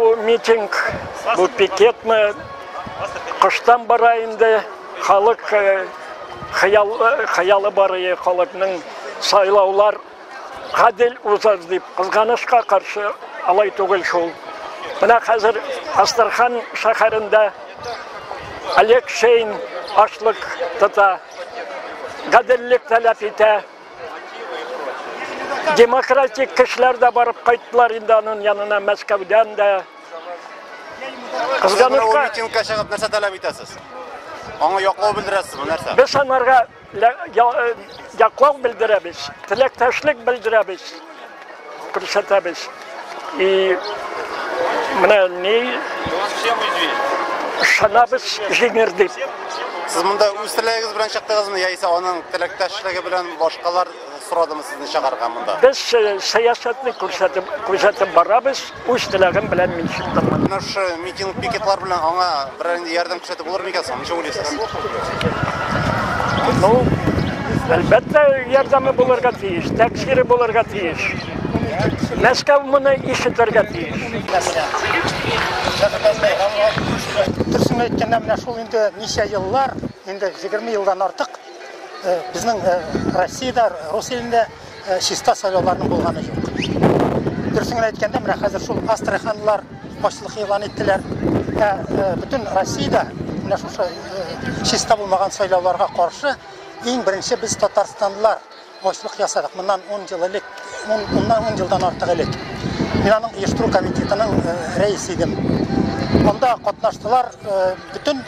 Бу митинг, бу пикетмы, кыштан бара инде. Халык хыял, хыялы бар иде халыкның сайлаулар гадел узар дип. Кызганычка каршы, алай түгел шул. Менә хәзер Астрахань шәһәрендә Олег Шейн ачлык тота, гаделлек таләп итә. Демократик кешеләр дә барып кайттылар инде аның янына Мәскәүдән дә. Кызганычка, митингка чыгып нәрсә таләп итәсез? Аңа яклау белдерәсезме, нәрсә? Без анарга яклау белдерәбез, теләктәшлек белдерәбез, күрсәтәбез. И менә ни ышанабыз җиңер дип. Сез монда үз теләгегез белән чыктыгызмы, яисә аның теләктәшлеге белән башкалар сорадымы сезне чыгарга монда? Без сәясәтне күрсәтеп, күзәтеп барабыз, үз теләгем белән мин чыктым. Менә шушы митинг, пикетлар белән аңа берәр нинди ярдәм күрсәтеп булыр микән соң? Ничек уйлыйсыз? Ну, әлбәттә, ярдәме булырга тиеш, тәэсире булырга тиеш. Мәскәү моны ишетергә тиеш. Дөресен әйткәндә, менә шул инде ничә еллар, инде 20 елдан артык безнең Россиядә, рус илендә чиста сайлауларның булганы юк. Дөресен генә әйткәндә, менә хәзер шул астраханлылар ачлык игълан иттеләр. Ә бөтен Россиядә менә шушы чиста булмаган сайлауларга каршы иң беренче без татарстанлылар ачлык ясадык. Моннан 10 ел элек, моннан 10 елдан артык элек. Мин аның оештыру комитетының рәисе идем. Анда катнаштылар бөтен,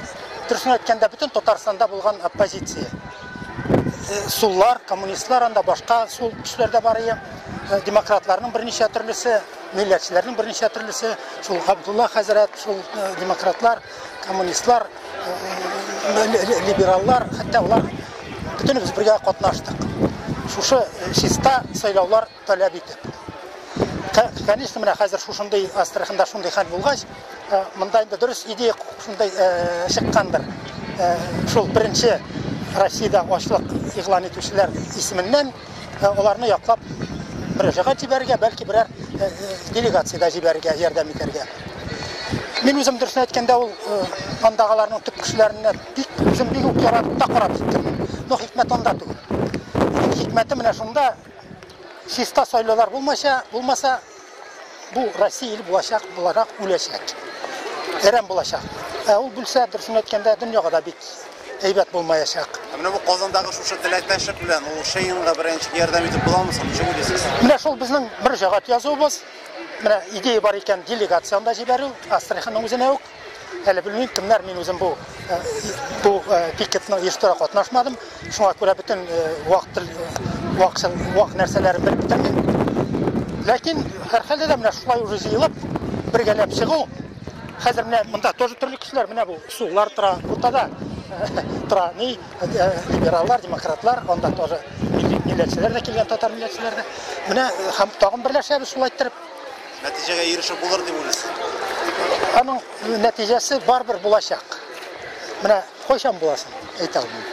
дөресен әйткәндә, бөтен Татарстанда булган оппозиция. Суллар, коммунистлар анда, башка сул көчләр дә бар иде. Демократларның берничә төрлесе, милләтчеләрнең берничә төрлесе, шул Габдулла хәзрәт, шул демократлар, коммунистлар, либераллар, хәтта алар бөтенебез бергә катнаштык. Шушы чиста сайлаулар таләп итеп. Конечно, менә хәзер шушындый Астраханда шундый хәл булгач, монда инде дөрес идея шундый чыккандыр. Шул беренче Россиядә ачлык игълан итүчеләр исеменнән аларны яклап мөрәҗәгать җибәрергә, бәлки берәр делегация дә җибәрергә, ярдәм итәргә. Мин үзем дөресен әйткәндә ул андагыларның төп кешеләренә бик үзем бик үк яратып та карап киттем. Но хикмәт анда түгел. Хикмәте менә шунда, чиста сайлаулар булмаса, булмаса, бу Россия ил булачак, буларак үләчәк. Әрәм булачак. Ә ул бүлсә, дөресен әйткәндә, дөньяга да бик әйбәт булмаячак. Ә менә бу Казандагы шушы теләктәшлек белән ул Шейнга беренче ярдәм итеп буламы соң? Ничек уйлыйсыз? Менә шул безнең мөрәҗәгать язуыбыз. Менә идея бар икән, делегацияне дә җибәрү, Астраханның үзенә үк. Әле белмим кемнәр, мин үзем бу бу пикетны оештыра катнашмадым. Шуңа күрә бөтен вак тел вак вак нәрсәләрен белеп бетермим. Ләкин һәрхәлдә дә менә шулай уже җыелып, бергәләп чыгу. Хәзер менә монда тоже төрле кешеләр, менә бу сулар тора, уртада тора ни либераллар, демократлар, анда тоже милләтчеләр дә килгән, татар милләтчеләре дә. Менә һәм тагын берләшәбез шулай иттереп. Нәтиҗәгә ирешеп булыр дип уйлыйсыз? Аның нәтиҗәсе барыбер булачак. Менә кайчан буласын әйтә алмыйм.